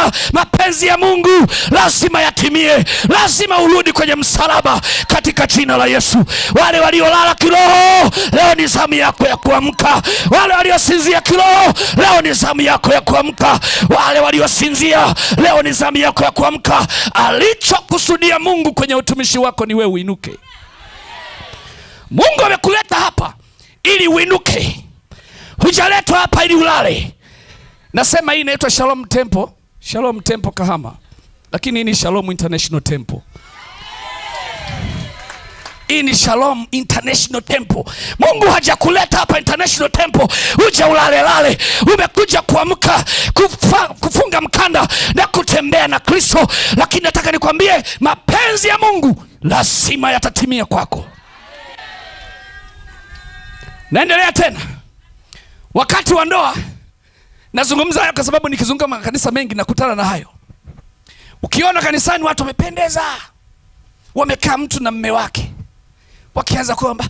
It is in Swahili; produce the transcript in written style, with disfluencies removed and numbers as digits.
Bwana, mapenzi ya Mungu lazima yatimie, lazima urudi kwenye msalaba katika jina la Yesu. Wale waliolala kiroho, leo ni zamu yako ya kuamka. Wale waliosinzia kiroho, leo ni zamu yako ya kuamka. Wale waliosinzia, leo ni zamu yako ya kuamka. Alichokusudia Mungu kwenye utumishi wako ni wewe uinuke. Mungu amekuleta hapa ili uinuke, hujaletwa hapa ili ulale. Nasema hii inaitwa Shalom Temple, Shalom Temple Kahama, lakini hii ni Shalom International Temple. Hii ni Shalom International Temple. Mungu hajakuleta hapa International Temple uje ulalelale. Umekuja kuamka, kufunga mkanda na kutembea na Kristo. Lakini nataka nikwambie mapenzi ya Mungu lazima yatatimia kwako. Naendelea tena, wakati wa ndoa. Nazungumza hayo kwa sababu nikizunguka makanisa mengi nakutana na hayo. Ukiona kanisani watu wamependeza, wamekaa mtu na mme wake, wakianza kuomba